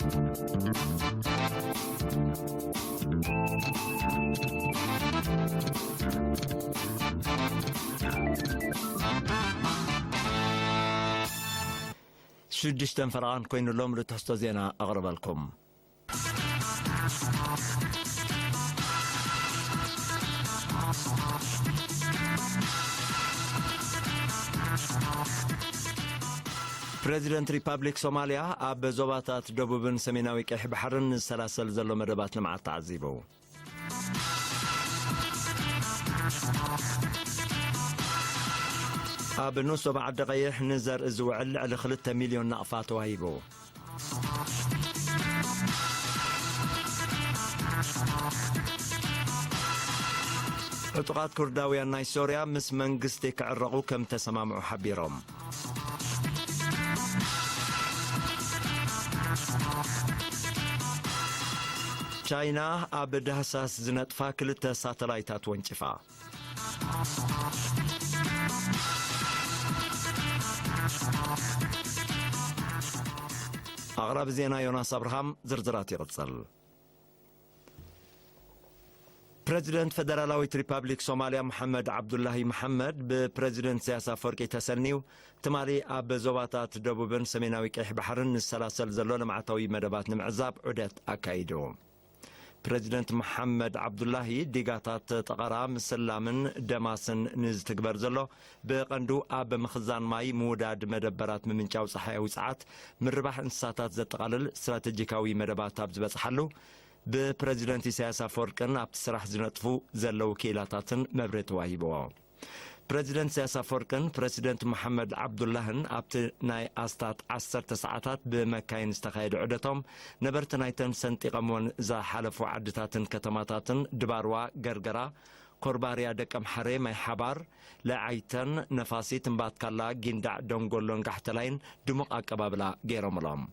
ሽዱሽተን ፈረቓን ኮይኑ ኣሎ። ምሉእ ትሕዝቶ ዜና ኣቕርበልኩም። ፕረዚደንት ሪፓብሊክ ሶማልያ ኣብ ዞባታት ደቡብን ሰሜናዊ ቀይሕ ባሕርን ዝሰላሰል ዘሎ መደባት ልምዓት ተዓዚቡ። ኣብ ንኡስ ዞባ ዓዲ ቀይሕ ንዘርኢ ዝውዕል ልዕሊ ክልተ ሚልዮን ናቕፋ ተዋሂቡ። ዕጡቓት ኩርዳውያን ናይ ሶርያ ምስ መንግስቲ ክዕረቑ ከም ተሰማምዑ ሓቢሮም። ቻይና ኣብ ዳህሳስ ዝነጥፋ ክልተ ሳተላይታት ወንጭፋ። ኣቕራቢ ዜና ዮናስ ኣብርሃም፣ ዝርዝራት ይቕጽል። ፕረዚደንት ፈደራላዊት ሪፓብሊክ ሶማልያ መሓመድ ዓብዱላሂ መሓመድ ብፕረዚደንት ኢሳያስ ኣፈወርቂ ተሰንዩ ትማሊ ኣብ ዞባታት ደቡብን ሰሜናዊ ቀይሕ ባሕርን ዝሰላሰል ዘሎ ልምዓታዊ መደባት ንምዕዛብ ዑደት ኣካይዱ። ፕረዚደንት መሓመድ ዓብዱላሂ ዲጋታት ጠቐራ፣ ምስላምን ደማስን ንዝትግበር ዘሎ ብቐንዱ ኣብ ምኽዛን ማይ፣ ምውዳድ መደበራት ምምንጫው ጸሓያዊ ጸዓት፣ ምርባሕ እንስሳታት ዘጠቓልል ስትራተጂካዊ መደባት ኣብ ዝበጽሓሉ፣ ብፕረዚደንት ኢሳያስ ኣፈወርቅን ኣብቲ ስራሕ ዝነጥፉ ዘለዉ ክኢላታትን መብርሂ ተዋሂብዎ። ፕረዚደንት ኢሳያስ ኣፈወርቅን ፕረሲደንት መሓመድ ዓብዱላህን ኣብቲ ናይ ኣስታት ዓሰርተ ሰዓታት ብመካይን ዝተኻየደ ዑደቶም፣ ነበርቲ ናይተን ሰንጢቐምወን ዝሓለፉ ዓድታትን ከተማታትን ድባርዋ፣ ገርገራ፣ ኮርባርያ፣ ደቀምሓሬ፣ ማይ ሓባር፣ ለዓይተን፣ ነፋሲት፣ እምባትካላ፣ ጊንዳዕ፣ ደንጎሎን ጋሕተላይን ድሙቕ ኣቀባብላ ገይሮምሎም።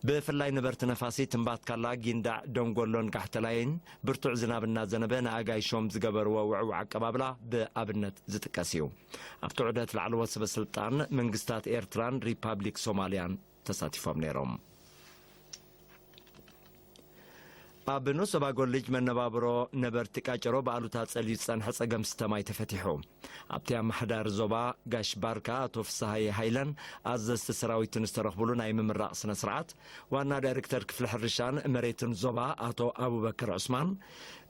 ብፍላይ ነበርቲ ነፋሲት፣ እምባትካላ፣ ጊንዳዕ፣ ደንጎሎን ጋሕተላይን ብርቱዕ ዝናብ እናዘነበ ንኣጋይሾም ዝገበርዎ ውዕዉዕ ኣቀባብላ ብኣብነት ዝጥቀስ እዩ። ኣብቲ ዑደት ላዕለዎት ሰበ ስልጣን መንግስታት ኤርትራን ሪፓብሊክ ሶማልያን ተሳቲፎም ነይሮም። ኣብ ንኡስ ዞባ ጎልጅ መነባብሮ ነበርቲ ቃጨሮ ብኣሉታ ጸልዩ ዝጸንሐ ጸገም ስተ ማይ ተፈቲሑ። ኣብቲ ኣመሓዳሪ ዞባ ጋሽ ባርካ ኣቶ ፍስሃየ ሃይለን ኣዘዝቲ ሰራዊትን ዝተረኽቡሉ ናይ ምምራቕ ስነ ስርዓት፣ ዋና ዳይሬክተር ክፍሊ ሕርሻን መሬትን ዞባ ኣቶ ኣቡበከር ዑስማን፣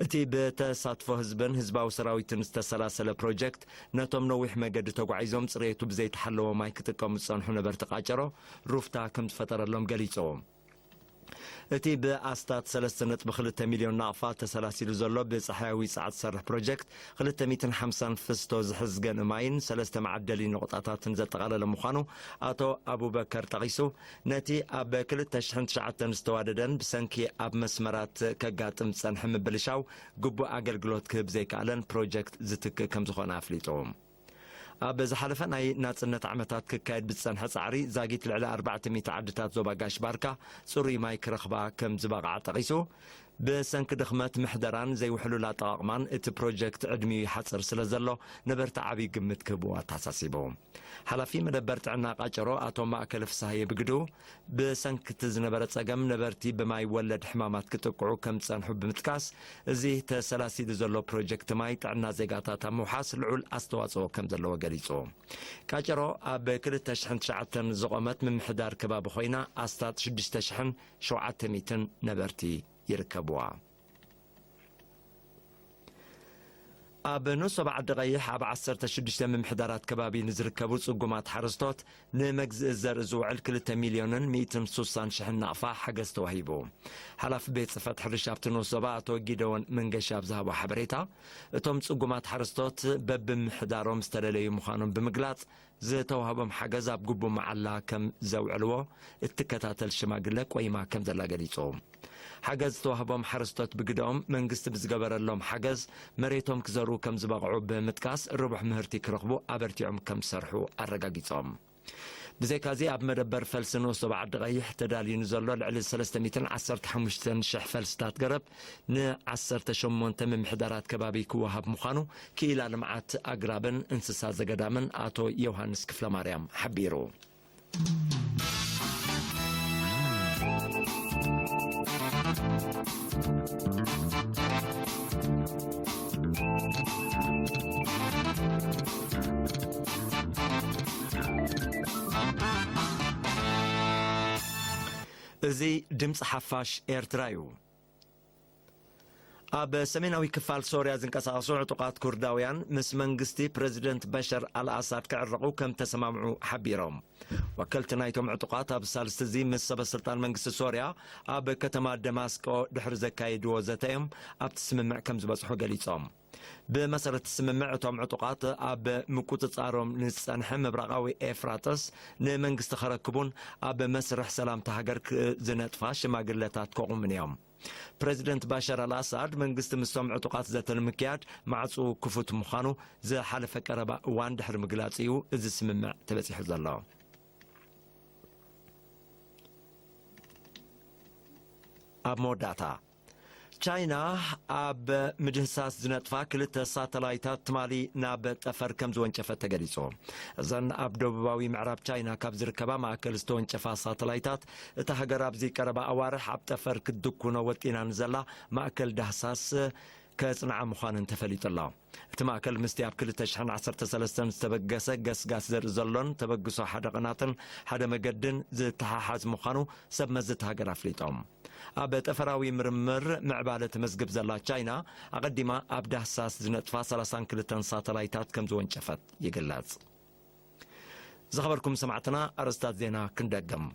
እቲ ብተሳትፎ ህዝብን ህዝባዊ ሰራዊትን ዝተሰላሰለ ፕሮጀክት ነቶም ነዊሕ መገዲ ተጓዒዞም ጽሬቱ ብዘይተሓለወ ማይ ክጥቀሙ ዝጸንሑ ነበርቲ ቃጨሮ ሩፍታ ከም ዝፈጠረሎም ገሊጹ። እቲ ብኣስታት ሰለስተ ነጥቢ ክልተ ሚልዮን ናቕፋ ተሰላሲሉ ዘሎ ብጸሓያዊ ጸዓት ዝሰርሕ ፕሮጀክት፣ ክልተ ሚእትን ሓምሳን ፍስቶ ዝሕዝ ገንኢ ማይን ሰለስተ መዓደሊ ነቑጣታትን ዘጠቓለለ ምዃኑ ኣቶ ኣቡበከር ጠቒሱ፣ ነቲ ኣብ ክልተ ሽሕን ትሽዓተን ዝተዋደደን ብሰንኪ ኣብ መስመራት ከጋጥም ዝጸንሐ ምብልሻው ግቡእ ኣገልግሎት ክህብ ዘይከኣለን ፕሮጀክት ዝትክእ ከም ዝኾነ ኣፍሊጡ። ኣብ ዝሓለፈ ናይ ናጽነት ዓመታት ክካየድ ብዝጸንሐ ጻዕሪ፣ ዛጊት ልዕሊ ኣርባዕተ ሚእቲ ዓድታት ዞባ ጋሽ ባርካ ጽሩይ ማይ ክረኽባ ከም ዝበቕዓ ጠቒሱ፣ ብሰንኪ ድኽመት ምሕደራን ዘይውሕሉል ኣጠቓቕማን እቲ ፕሮጀክት ዕድሚኡ ይሓጽር ስለ ዘሎ፣ ነበርቲ ዓቢ ግምት ክህብዎ ኣተሓሳሲቡ። ሓላፊ መደበር ጥዕና ቃጨሮ ኣቶ ማእከለ ፍስሃየ ብግድኡ፣ ብሰንኪ እቲ ዝነበረ ጸገም ነበርቲ ብማይ ወለድ ሕማማት ክጥቅዑ ከም ዝጸንሑ ብምጥቃስ፣ እዚ ተሰላሲሉ ዘሎ ፕሮጀክት ማይ ጥዕና ዜጋታት ኣብ ምውሓስ ልዑል ኣስተዋጽኦ ከም ዘለዎ ገሊጹ። ቃጨሮ ኣብ ክልተ ሽሕን ትሽዓተን ዝቖመት ምምሕዳር ከባቢ ኮይና፣ ኣስታት ሽዱሽተ ሽሕን ሸውዓተ ሚእትን ነበርቲ ይርከብዋ። ኣብ ንኡስ ዞባ ዓዲ ቀይሕ ኣብ ዓሰርተ ሽዱሽተ ምምሕዳራት ከባቢ ንዝርከቡ ጽጉማት ሓረስቶት ንመግዝኢ ዘርኢ ዝውዕል ክልተ ሚልዮንን ሚእትን ሱሳን ሽሕን ናቕፋ ሓገዝ ተዋሂቡ። ሓላፊ ቤት ጽሕፈት ሕርሻ ኣብቲ ንኡስ ዞባ ኣቶ ጊደዎን መንገሻ ኣብ ዝሃቦ ሓበሬታ፣ እቶም ጽጉማት ሓረስቶት በብምሕዳሮም ዝተለለዩ ምዃኖም ብምግላጽ፣ ዝተዋህቦም ሓገዝ ኣብ ግቡእ መዓላ ከም ዘውዕልዎ እትከታተል ሽማግለ ቆይማ ከም ዘላ ገሊጹ። ሓገዝ ዝተዋህቦም ሓረስቶት ብግደኦም፣ መንግስቲ ብዝገበረሎም ሓገዝ መሬቶም ክዘርኡ ከም ዝበቕዑ ብምጥቃስ፣ ርቡሕ ምህርቲ ክረኽቡ ኣበርቲዖም ከም ዝሰርሑ ኣረጋጊጾም። ብዘይካዚ፣ ኣብ መደበር ፈልሲ ንኡስ ዞባ ዓዲ ቀይሕ ተዳልዩ ንዘሎ ልዕሊ ሰለስተ ሚእትን ዓሰርተ ሓሙሽተን ሽሕ ፈልስታት ገረብ፣ ንዓሰርተ ሸሞንተ ምምሕዳራት ከባቢ ክወሃብ ምዃኑ ክኢላ ልምዓት ኣግራብን እንስሳ ዘገዳምን ኣቶ ዮሃንስ ክፍለማርያም ሓቢሩ። እዚ ድምፂ ሓፋሽ ኤርትራ እዩ። ኣብ ሰሜናዊ ክፋል ሶርያ ዝንቀሳቐሱ ዕጡቓት ኩርዳውያን ምስ መንግስቲ ፕረዚደንት በሸር ኣልኣሳድ ክዕረቑ ከም ተሰማምዑ ሓቢሮም። ወከልቲ ናይቶም ዕጡቓት ኣብ ሳልስቲ እዚ ምስ ሰበ ስልጣን መንግስቲ ሶርያ ኣብ ከተማ ደማስቆ ድሕሪ ዘካየድዎ ዘተ እዮም ኣብቲ ስምምዕ ከም ዝበጽሑ ገሊጾም። ብመሰረት ስምምዕ እቶም ዕጡቓት ኣብ ምቁጽጻሮም ንዝጸንሐ ምብራቓዊ ኤፍራጥስ ንመንግስቲ ከረክቡን ኣብ መስርሕ ሰላምታ ሃገር ክ-፣ ዝነጥፋ ሽማግለታት ከቑሙን እዮም። ፕረዚደንት ባሻር ኣልኣሳድ መንግስቲ ምስቶም ዕጡቓት ዘተ ንምክያድ ማዕጹ ክፉት ምዃኑ ዝሓለፈ ቀረባ እዋን ድሕሪ ምግላጽ እዩ እዚ ስምምዕ ተበጺሑ ዘሎ። ኣብ መወዳእታ፣ ቻይና ኣብ ምድህሳስ ዝነጥፋ ክልተ ሳተላይታት ትማሊ ናብ ጠፈር ከም ዝወንጨፈት ተገሊጹ። እዘን ኣብ ደቡባዊ ምዕራብ ቻይና ካብ ዝርከባ ማእከል ዝተወንጨፋ ሳተላይታት፣ እታ ሃገር ኣብዚ ቀረባ ኣዋርሕ ኣብ ጠፈር ክትድኩኖ ወጢና ንዘላ ማእከል ዳህሳስ ከጽንዓ ምዃነን ተፈሊጡ ኣሎ። እቲ ማእከል ምስቲ ኣብ ክልተ ሽሕን ዓሰርተ ሰለስተን ዝተበገሰ ገስጋስ ዘርኢ ዘሎን ተበግሶ ሓደ ቅናትን ሓደ መገድን ዝተሓሓዝ ምዃኑ ሰብ መዚ እታ ሃገር ኣፍሊጦም። ኣብ ጠፈራዊ ምርምር ምዕባለ ትመዝግብ ዘላ ቻይና፣ ኣቐዲማ ኣብ ዳህሳስ ዝነጥፋ ሰላሳን ክልተን ሳተላይታት ከም ዝወንጨፈት ይግለጽ። ዝኸበርኩም ሰማዕትና፣ ኣርእስታት ዜና ክንደግም።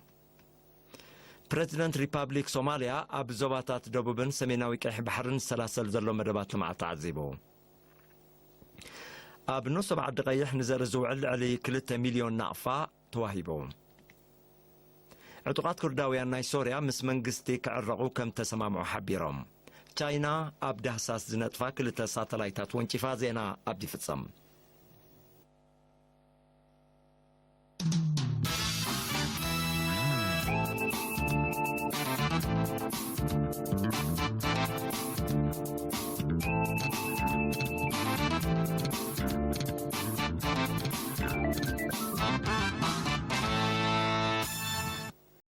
ፕረዚደንት ሪፓብሊክ ሶማልያ ኣብ ዞባታት ደቡብን ሰሜናዊ ቀይሕ ባሕርን ዝሰላሰል ዘሎ መደባት ልምዓት ተዓዚቡ። ኣብ ኖሶብ ዓዲ ቀይሕ ንዘርኢ ዝውዕል ልዕሊ ክልተ ሚልዮን ናቕፋ ተዋሂቡ። ዕጡቓት ኩርዳውያን ናይ ሶርያ ምስ መንግስቲ ክዕረቑ ከም ተሰማምዑ ሓቢሮም። ቻይና ኣብ ዳህሳስ ዝነጥፋ ክልተ ሳተላይታት ወንጪፋ። ዜና ኣብዲ ፍጸም።